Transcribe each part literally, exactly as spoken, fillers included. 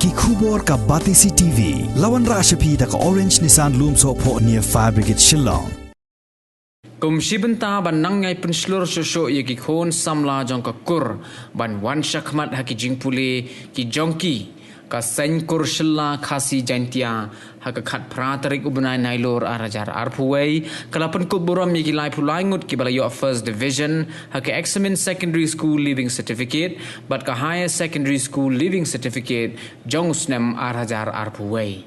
Ki khubor ka Batesi T V. La wanrah sha phi da ka Orange Nissan Lumsohphoh near Fire Brigade Shillong. Kum shi bynta ban nang ïai pynshlur shuh shuh ïa ki khun samla jong ka kur ban wan shakhmat ha ki jingpule ki jong ki, ka Seng Kur Shylla Khasi Jaintia ha ka khatphra tarik u bnai Nailur ar hajar arphew wei ka la pynkup burom ïa ki laiphew lai ngut kiba la ïoh First Division ha ka Examine Secondary School Leaving Certificate bad ka Higher Secondary School Leaving Certificate jong u snem ar hajar arphew wei.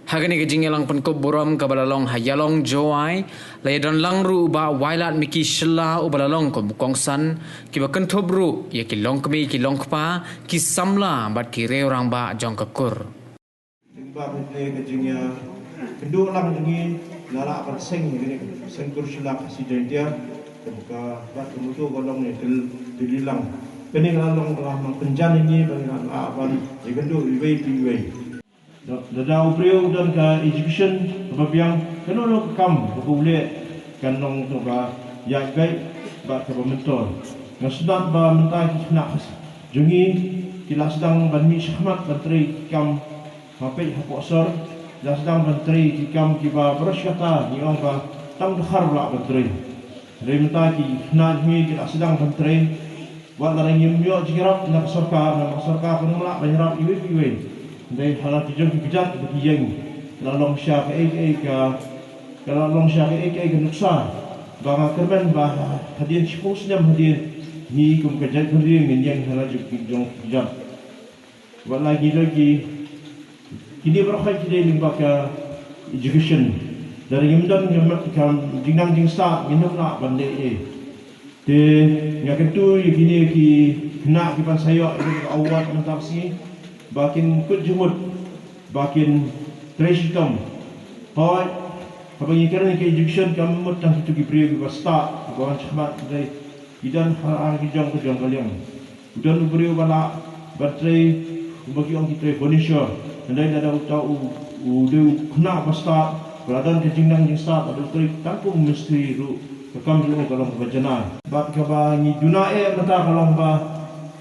Ha kane ka jingïalang pynkup burom kaba la long ha Ïalong Jowai, la ïadon lang ruh u Bah Wailadmiki Shylla uba la long kum u kongsan, kiba kynthup ruh ïa ki longkmie ki longkpa, ki samla bad ki riew rangbah jong ka kur. Jingba pynlong ka jingïa kynduh lang jong ngi la lah ban seng ïa kane ka Seng Kur Shylla Khasi Jaintia. Ka bad ka motto ka long ïa ka tylli lang. Kane ka la long ka la nang pynjan ïa ngi ba ngi la lah ban ïa kynduh iwei pa iwei. Lada u briew u don ka education kaba biang, kano kano ka kam kaba u leh kan long kaba ïaid beit bad kaba myntoi. Nga sngewthuh ba mynta ki khynnah jong ngi ki la sdang ban mih shakhmat ban trei ki kam ha peit hapoh sor, ki la sdang ban trei ki kam kiba baroh shi katta ngi ong ba tang dkhar ba lah ban trei. Hynrei mynta ki khynnah jong ngi ki la sdang ban trei. Wat la ngim ïoh jingïarap na ka sorkar, na ka sorkar kan ym lah ban ïarap iwei pa iwei. Hynrei ha la ki jong ki kjat bad ki ïing, ka la long sha kaei kaei ka, ka la long sha kaei kaei ka nuksa. Ba nga kyrmen ba hadien shiphew snem hadien, ngi kum ka jaitbynriew ngin ïeng ha la jong ki jong ki kjat. Wat la ngi don ki, kine baroh ki dei lyngba ka education. Lada ngim don, ngim don ka jingnang jingstad, ngin ym lah ban leh ei. Te nga kyntu ïa kine ki khynnah kiban sa ïoh ïa ka award mynta ka sngi ba kin kut jingmut, ba kin trei shitom. Hooid, haba ngi kren ïa ka education kam mut tang kito ki briew kiba stad, kiba wan shakhmat, hynrei ki don ha ki jong ka jong ka liang. U don u briew ba lah ban trei, kumba ki ong ki trei furniture. Hynrei lada uta u, u dei u khynnah ba stad, ba la don ka jingnang jingstad, lada u trei tang kum mistri ruh, ka kam jong u ka long kaba janai. Bad kaba ngi duna eh mynta ka long ba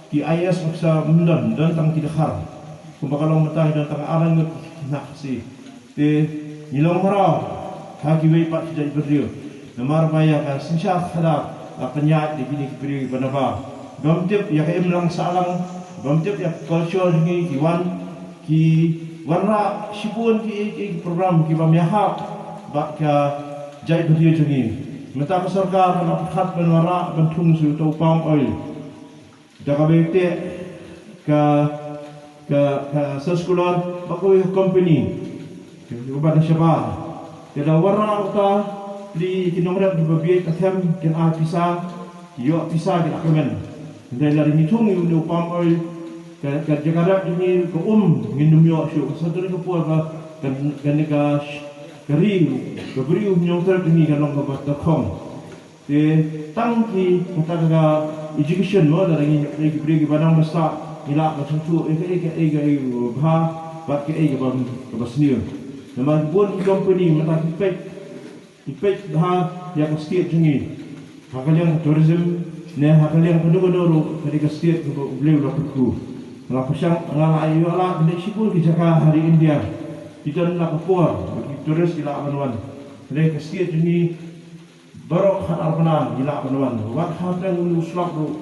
ki I A S officer ym don, don tang ki dkhar. Kumba ka long mynta ngi don tang ar ngut ki khynnah Khasi. Te ngi long mraw ha kiwei pat ki jaitbynriew. Namar ba ïa ka synshar khadar la pynïaid da kine ki briew kiba nabar. Bym tip ïa ka imlang sahlang, bym tip ïa ka culture jong ngi, ki wan, ki wanrah shibun ki, ki, ki program kiba ïahap bad ka jaitbynriew jong ngi. Mynta ka sorkar ka la pyrkhat ban wanrah, ban thung sha uto u palm oil. Da kaba ïateh ka, ka, ka Saskular bad kawei ka company kaba na shabar. Te da wanrah uta, phi ki nongrep kiba bieit ka them kin ai pisa, ki ïoh pisa ki la kmen. Hynrei lada ngi thung ïa une u palm oil, ka, ka jaka rep jong ngi ka um ngin ym ïoh shuh. Ka sdang ka por ba ka, ka, ka ri, ka briew, ka nongrep jong ngi ka long kaba tyrkhong. Te tang ki kata ka education mo, lada ngi, ngi ki briew kiba nang ba stad, ngi lah ban sngewthuh ïa kaei kaei kaei kaba bha bad kaei kaba, kaba sniew. Namar bun ki company mynta ki peit, ki peit bha ïa ka state jong ngi ha ka liang tourism ne ha ka liang kano kano ruh, ka dei ka state kaba U Blei u la kyrkhu. Nga la pyrshang, nga la ïoh lad ban leit shibun ki jaka ha ri India. Ki don la ka por ba ki tourist ki lah ban wan. Ka dei ka state jong ngi, baroh khatar bnai ngi lah ban wan. Wat ha pdeng une u slap ruh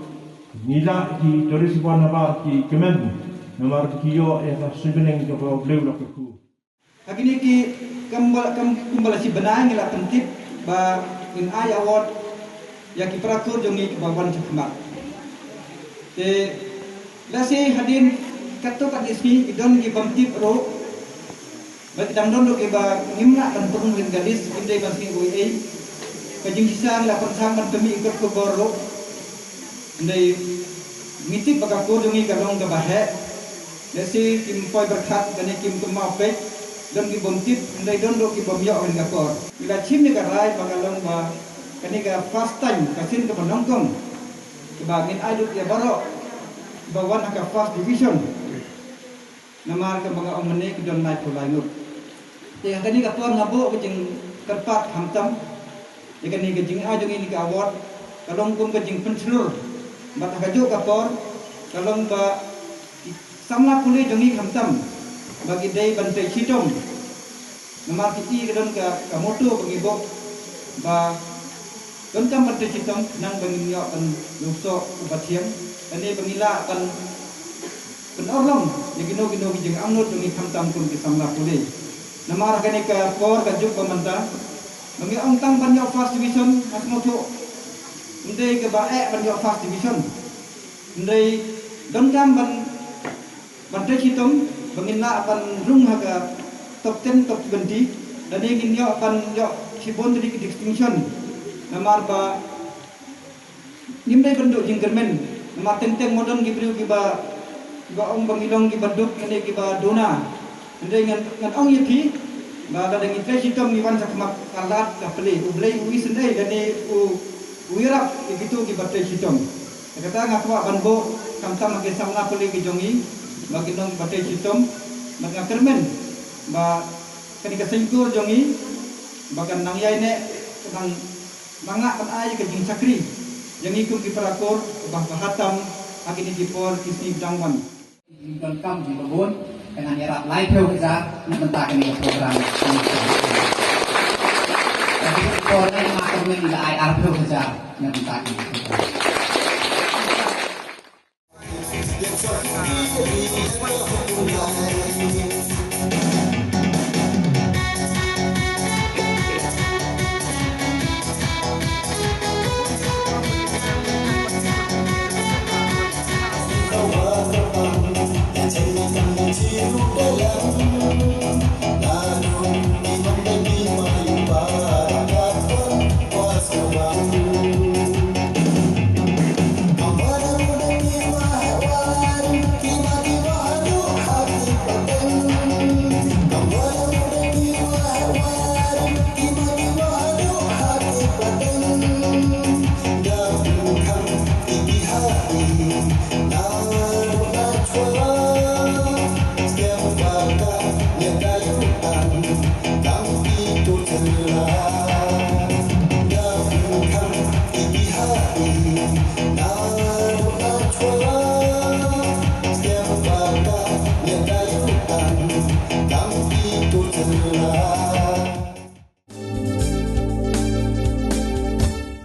ngi lah ki tourist ban nabar ki kmen. Namar ki ïoh ïa ka suiñbneng kaba U Blei u la kyrkhu. Ha kine ki kam ba, kam kumba la shi bnai ngi la pyntip ba ngin ai award ïa ki para kur jong ngi kiba wan shakhmat. Te lehse hadien katto katne sngi ki don ki bym tip ruh. Ba ki dang don ruh kiba ngim lah ban pynrung lyngba ka list, kim dei ban sngewnguh ei. Ka jingshisha ngi la pynthang ban pynmih ïa ka khubor ruh. Hynrei ngi tip ba ka kur jong ngi ka long kaba heh. Lehse kim poi pyrkhat, lane kim kynmaw peit. Don ki bym tip, hynrei don ruh ki bym ïoh ïa ka por. Ngi la shim ïa ka rai ba ka long ba kane ka first time, ka sien kaba nyngkong kaba ngin ai lut ïa baroh kiba wan ha ka first division. Namar kaba nga ong mynne ki don laiphew lai ngut. Te ha kane ka por nga buh ka jingkyrpad khamtam ïa kane ka jingai jong ngi ïa ka award, ka long kum ka jingpynshlur. Bad ha kajuh ka por ka long ba ki Samla pule jong ngi khamtam ba ki dei ban trei shitom. Namar ki i ka don ka, ka motto ba ngi buh ba donkam ban trei shitom khnang ba ngin ïoh ban ïohsngew u ba thiang. Kane ba ngi lah ban ban urlong ïa kino kino ki jingangnud jong ngi khamtam kum ki samla pule. Namar kane ka por ka juk ba mynta ba ngi ong tang ban ïoh first division ha sngewthuh. Ym dei kaba eh ban ïoh first division. Hynrei donkam ban ban trei shitom ba ngin lah ban rung ha ka top ten, top twenty. Lane ngin ïoh ban ïoh shibun tylli ki distinction. Namar ba ngim dei ban duh jingkyrmen. Namar teng teng mo don ki briew kiba, kiba ong ba ngi long kiba duk lane kiba duna. Hynrei ngan, ngan ong ïa phi ba lada ngi trei shitom ngi wan shakhmat ka lad ka plie, U Blei u isynei lane u, u ïarap ïa kito kiba trei shitom. Te kata nga kwah ban buh khamtam ha ki samla pule ki jong ngi ba kin long kiba trei shitom. Bad nga kyrmen ba kane ka seng kur jong ngi ba kan nang ïaineh, kan nang, nang lah ban ai ka jingshakri ïa ngi kum ki para kur ba, ba ha tam ha kine ki por ki sngi ba dang wan. Jingdonkam jong ngi bun, te ngan ïarap laiphew hajar na bynta kane ka program. Kane ka por ngan ïa kyrmen ïa ai arphew hajar na bynta kane ka program.